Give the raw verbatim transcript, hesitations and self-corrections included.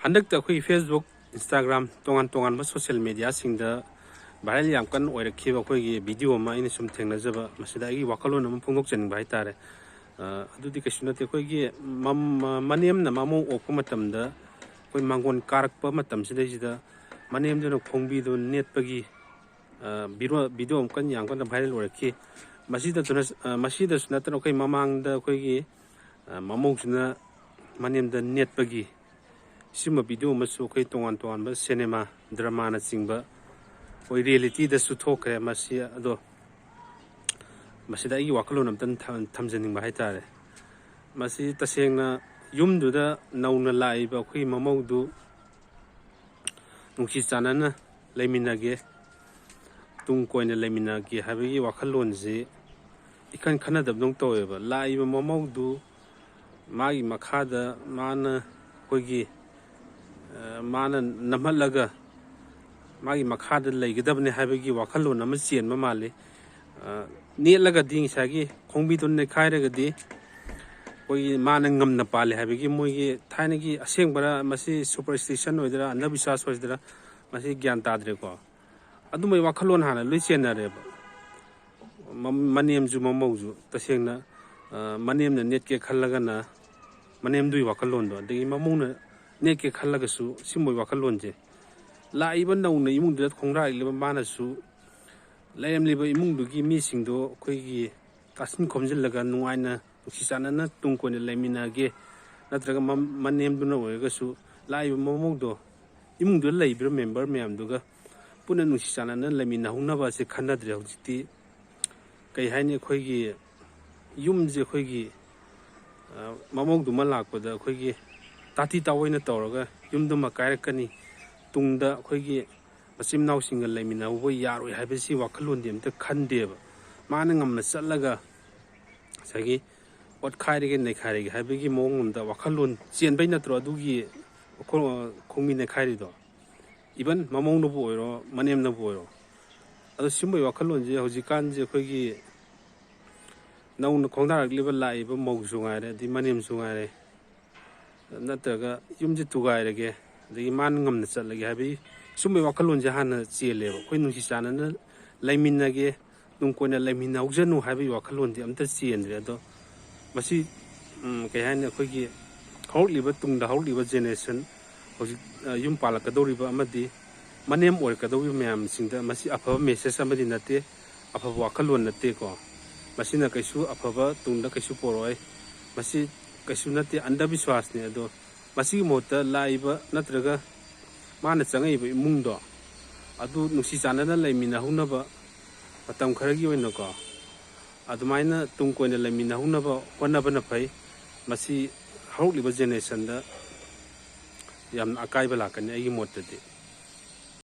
ꯍꯟꯗꯛꯇ ꯑꯩꯈꯣꯏꯒꯤ Facebook, Instagram, ꯇꯣꯉꯥꯟ ꯇꯣꯉꯥꯟꯕ social mediaꯁꯤꯡꯗ viral ꯌꯥꯝ ꯀꯟꯅ ꯑꯣꯏꯔꯛꯈꯤꯕ ꯑꯩꯈꯣꯏꯒꯤ video ꯑꯃ ꯑꯩꯅ ꯁꯨꯝ ꯊꯦꯡꯅꯖꯕ, ꯃꯁꯤꯗ ꯑꯩꯒꯤ ꯋꯥꯈꯜꯂꯣꯟ ꯑꯃ ꯐꯣꯡꯗꯣꯛꯆꯅꯤꯡꯕ ꯍꯥꯏꯇꯥꯔꯦ꯫ ꯑ, ꯑꯗꯨꯗꯤ ꯀꯩꯁꯨ ꯅꯠꯇꯦ, ꯑꯩꯈꯣꯏꯒꯤ ꯃꯝ-, ꯃꯅꯦꯝꯅ ꯃꯃꯧ ꯑꯣꯛꯄ ꯃꯇꯝꯗ ꯑꯩꯈꯣꯏ ꯃꯥꯡꯒꯣꯟ ꯀꯥꯔꯛꯄ ꯃꯇꯝꯁꯤꯗꯩꯁꯤꯗ ꯃꯅꯦꯝꯗꯨꯅ ꯈꯣꯡꯕꯤꯗꯨ ꯅꯦꯠꯄꯒꯤ video ꯑꯃꯨꯛꯀꯟ ꯌꯥꯝ ꯀꯟꯅ viral ꯑꯣꯏꯔꯛꯈꯤ꯫ ꯃꯁꯤꯗꯁꯨ ꯅꯠ-, ꯑ, ꯃꯁꯤꯗꯁꯨ ꯅꯠꯇꯅ ꯑꯩꯈꯣꯏ ꯃꯃꯥꯡꯗ ꯑꯩꯈꯣꯏꯒꯤ, ꯑ, ꯃꯃꯧꯁꯤꯅ ꯃꯅꯦꯝꯗ ꯅꯦꯠꯄꯒꯤ ꯁꯤꯒꯨꯝꯕ video ꯑꯃꯁꯨ ꯑꯩꯈꯣꯏ ꯇꯣꯉꯥꯟ ꯇꯣꯉꯥꯟꯕ cinema, dramaꯅꯆꯤꯡꯕ ꯑꯩꯈꯣꯏ realityꯗꯁꯨ ꯊꯣꯛꯈ꯭ꯔꯦ꯫ ꯃꯁꯤ ꯑꯗꯣ ꯃꯁꯤꯗ ꯑꯩꯒꯤ ꯋꯥꯈꯜꯂꯣꯟ ꯑꯝꯇꯪ ꯊꯝ-, ꯊꯝꯖꯅꯤꯡꯕ ꯍꯥꯏꯇꯥꯔꯦ꯫ ꯃꯁꯤ ꯇꯁꯦꯡꯅ ꯌꯨꯝꯗꯨꯗ ꯅꯧꯅ ꯂꯥꯛꯏꯕ ꯑꯩꯈꯣꯏꯒꯤ ꯃꯃꯧꯗꯨ ꯅꯨꯡꯁꯤ ꯆꯥꯟꯅꯅ ꯂꯩꯃꯤꯟꯅꯒꯦ, ꯇꯨꯡ ꯀꯣꯏꯅ ꯂꯩꯃꯤꯟꯅꯒꯦ ꯍꯥꯏꯕꯒꯤ ꯋꯥꯈꯜꯂꯣꯟꯁꯤ ꯏꯈꯟ ꯈꯟꯅꯗꯕꯗꯧ ꯇꯧꯋꯦꯕ꯫ ꯂꯥꯛꯏꯕ ꯃꯃꯧꯗꯨ ꯃꯥꯒꯤ ꯃꯈꯥꯗ ꯃꯥꯅ ꯑꯩꯈꯣꯏꯒꯤ, ꯑ, ꯃꯥꯅ ꯅꯝꯍꯠꯂꯒ ꯃꯥꯒꯤ ꯃꯈꯥꯗ ꯂꯩꯒꯗꯕꯅꯤ ꯍꯥꯏꯕꯒꯤ ꯋꯥꯈꯜꯂꯣꯟ ꯑꯃ ꯆꯦꯟꯕ ꯃꯥꯜꯂꯤ꯫ ꯑ, ꯅꯦꯠꯂꯒꯗꯤ ꯉꯁꯥꯏꯒꯤ ꯈꯣꯡꯕꯤꯗꯨ ꯅꯦꯠꯈꯥꯏꯔꯒꯗꯤ ꯑꯩꯈꯣꯏꯒꯤ ꯃꯥꯅ ꯉꯝꯅ ꯄꯥꯜꯂꯤ ꯍꯥꯏꯕꯒꯤ ꯃꯣꯏꯒꯤ ꯊꯥꯏꯅꯒꯤ ꯑꯁꯦꯡꯕꯔꯥ, ꯃꯁꯤ superstition ꯑꯣꯏꯗꯣꯏꯔꯥ, ꯑꯟꯙꯕꯤꯁ꯭ꯋꯥꯁ ꯑꯣꯏꯗꯣꯏꯔꯥ, ꯃꯁꯤ ꯒ꯭ꯌꯥꯟ ꯇꯥꯗ꯭ꯔꯦꯀꯣ꯫ ꯑꯗꯨꯝꯕꯒꯤ ꯋꯥꯈꯜꯂꯣꯟ ꯍꯥꯟꯅ ꯂꯣꯏ ꯆꯦꯟꯅꯔꯦꯕ꯫ ꯃ-, ꯃꯅꯦꯝꯁꯨ ꯃꯃꯧꯁꯨ ꯇꯁꯦꯡꯅ, ꯑ, ꯃꯅꯦꯝꯅ ꯅꯦꯠꯀꯦ ꯈꯜꯂꯒꯅ ꯃꯅꯦꯝꯗꯨꯒꯤ ꯋꯥꯈꯜꯂꯣꯟꯗꯣ, ꯑꯗꯒꯤ ꯃꯃꯧꯅ ꯅꯦꯠꯀꯦ ꯈꯜꯂꯒꯁꯨ ꯁꯤꯒꯨꯝꯕꯒꯤ ꯋꯥꯈꯜꯂꯣꯟꯁꯦ ꯂꯥꯛꯏꯕ ꯅꯧꯅ ꯏꯃꯨꯡꯗꯨꯗ ꯈꯣꯡꯗꯥꯔꯛꯂꯤꯕ ꯃꯥꯅꯁꯨ ꯂꯩꯔꯝꯂꯤꯕ ꯏꯃꯨꯡꯗꯨꯒꯤ ꯃꯤꯁꯤꯡꯗꯣ ꯑꯩꯈꯣꯏꯒꯤ ꯇꯥꯁꯤꯟ ꯈꯣꯝꯖꯤꯜꯂꯒ ꯅꯨꯡꯉꯥꯏꯅ ꯅꯨꯡꯁꯤ ꯆꯥꯟꯅꯅ ꯇꯨꯡ ꯀꯣꯏꯅ ꯂꯩꯃꯤꯟꯅꯒꯦ, ꯅꯠꯇ꯭ꯔꯒ ꯃ-, ꯃꯅꯦꯝꯗꯨꯅ ꯑꯣꯏꯔꯒꯁꯨ ꯂꯥꯛꯏꯕ ꯃꯃꯧꯗꯣ ꯏꯃꯨꯡꯗꯨꯗ ꯂꯩꯕ member ꯃꯌꯥꯝꯗꯨꯒ ꯄꯨꯟꯅ ꯅꯨꯡꯁꯤ ꯆꯥꯟꯅꯅ ꯂꯩꯃꯤꯟꯅꯍꯧꯅꯕ ꯑꯁꯤ ꯈꯟꯅꯗ꯭ꯔꯦ꯫ ꯍꯧꯖꯤꯛꯇꯤ ꯀꯩ ꯍꯥꯏꯅꯤ, ꯑꯩꯈꯣꯏꯒꯤ ꯌꯨꯝꯁꯦ ꯑꯩꯈꯣꯏꯒꯤ, ꯑ, ꯃꯃꯧꯗꯨꯃ ꯂꯥꯛꯄꯗ ꯑꯩꯈꯣꯏꯒꯤ ꯇꯥꯊꯤ ꯇꯥꯑꯣꯏꯅ ꯇꯧꯔꯒ ꯌꯨꯝꯗꯨꯃ ꯀꯥꯏꯔꯛꯀꯅꯤ, ꯇꯨꯡꯗ ꯑꯩꯈꯣꯏꯒꯤ ꯃꯆꯤꯟ ꯃꯅꯥꯎꯁꯤꯡꯒ ꯂꯩꯃꯤꯟꯅꯍꯧꯕ ꯌꯥꯔꯣꯏ ꯍꯥꯏꯕꯁꯤ ꯋꯥꯈꯜꯂꯣꯟꯗꯤ ꯑꯝꯇ ꯈꯟꯗꯦꯕ꯫ ꯃꯥꯅ ꯉꯝꯅ ꯆꯠꯂꯒ ꯉꯁꯥꯏꯒꯤ ꯑꯣꯠꯈꯥꯏꯔꯒꯦ ꯅꯩꯈꯥꯏꯔꯒꯦ ꯍꯥꯏꯕꯒꯤ ꯃꯑꯣꯡ ꯑꯃꯗ ꯋꯥꯈꯜꯂꯣꯟ ꯆꯦꯟꯕꯩ ꯅꯠꯇ꯭ꯔꯣ ꯑꯗꯨꯒꯤ ꯈꯣ-, ꯈꯣꯡꯃꯤ ꯅꯩꯈꯥꯏꯔꯤꯗꯣ? Even ꯃꯃꯧꯅꯕꯨ ꯑꯣꯏꯔꯣ, ꯃꯅꯦꯝꯅꯕꯨ ꯑꯣꯏꯔꯣ꯫ ꯑꯗꯣ ꯁꯤꯒꯨꯝꯕꯒꯤ ꯋꯥꯈꯜꯂꯣꯟꯁꯦ ꯍꯧꯖꯤꯛꯀꯥꯟꯁꯦ ꯑꯩꯈꯣꯏꯒꯤ ꯅꯧꯅ ꯈꯣꯡꯗꯥꯔꯛꯂꯤꯕ, ꯂꯥꯛꯏꯕ ꯃꯧꯁꯨ ꯉꯥꯏꯔꯦ, ꯑꯗꯩ ꯃꯅꯦꯝꯁꯨ ꯉꯥꯏꯔꯦ, ꯅꯠꯇ꯭ꯔꯒ ꯌꯨꯝꯁꯦ ꯊꯨꯒꯥꯏꯔꯒꯦ, ꯑꯗꯒꯤ ꯃꯥꯅ ꯉꯝꯅ ꯆꯠꯂꯒꯦ ꯍꯥꯏꯕꯒꯤ ꯁꯨꯝꯕꯒꯤ ꯋꯥꯈꯜꯂꯣꯟꯁꯦ ꯍꯥꯟꯅ ꯆꯦꯜꯂꯦꯕ꯫ ꯑꯩꯈꯣꯏ ꯅꯨꯡꯁꯤ ꯆꯥꯟꯅꯅ ꯂꯩꯃꯤꯟꯅꯒꯦ, ꯇꯨꯡ ꯀꯣꯏꯅ ꯂꯩꯃꯤꯟꯅꯍꯧꯁꯅꯨ ꯍꯥꯏꯕꯒꯤ ꯋꯥꯈꯜꯂꯣꯟꯗꯤ ꯑꯝꯇ ꯆꯦꯟꯗ꯭ꯔꯦ꯫ ꯑꯗꯣ ꯃꯁꯤ, ꯎꯝ, ꯀꯩ ꯍꯥꯏꯅꯤ, ꯑꯩꯈꯣꯏꯒꯤ ꯍꯧꯔꯛꯂꯤꯕ, ꯇꯨꯡꯗ ꯍꯧꯔꯛꯂꯤꯕ ꯖꯦꯅꯦꯔꯦꯁꯟ, ꯍꯧꯖꯤꯛ, ꯑ, ꯌꯨꯝ ꯄꯥꯜꯂꯛꯀꯗꯧꯔꯤꯕ ꯑꯃꯗꯤ ꯃꯅꯦꯝ ꯑꯣꯏꯔꯛꯀꯗꯧꯔꯤꯕ ꯃꯌꯥꯝꯁꯤꯡꯗ ꯃꯁꯤ ꯑꯐꯕ ꯃꯦꯁꯦꯖ ꯑꯃꯗꯤ ꯅꯠꯇꯦ, ꯑꯐꯕ ꯋꯥꯈꯜꯂꯣꯟ ꯅꯠꯇꯦꯀꯣ꯫ ꯃꯁꯤꯅ ꯀꯩꯁꯨ ꯑꯐꯕ ꯇꯨꯡꯗ ꯀꯩꯁꯨ ꯄꯣꯔꯛꯑꯣꯏ꯫ ꯃꯁꯤ ꯀꯩꯁꯨ ꯅꯠꯇꯦ, ꯑꯟꯙꯕꯤꯁ꯭ꯋꯥꯁꯅꯤ꯫ ꯑꯗꯣ ꯃꯁꯤꯒꯤ ꯃꯍꯨꯠꯇ ꯂꯥꯛꯏꯕ ꯅꯠꯇ꯭ꯔꯒ ꯃꯥꯅ ꯆꯪꯉꯛꯏꯕ ꯏꯃꯨꯡꯗꯣ ꯑꯗꯨ ꯅꯨꯡꯁꯤ ꯆꯥꯟꯅꯅ ꯂꯩꯃꯤꯟꯅꯍꯧꯅꯕ, ꯃꯇꯝ ꯈꯔꯒꯤ ꯑꯣꯏꯅꯀꯣ, ꯑꯗꯨꯃꯥꯏꯅ ꯇꯨꯡ ꯀꯣꯏꯅ ꯂꯩꯃꯤꯟꯅꯍꯧꯅꯕ ꯍꯣꯠꯅꯕꯅ ꯐꯩ꯫ ꯃꯁꯤ ꯍꯧꯔꯛꯂꯤꯕ ꯖꯦꯅꯦꯔꯦꯁꯟꯗ ꯌꯥꯝꯅ ꯑꯀꯥꯏꯕ ꯂꯥꯛꯀꯅꯤ, ꯑꯩꯒꯤ ꯃꯣꯠꯇꯗꯤ꯫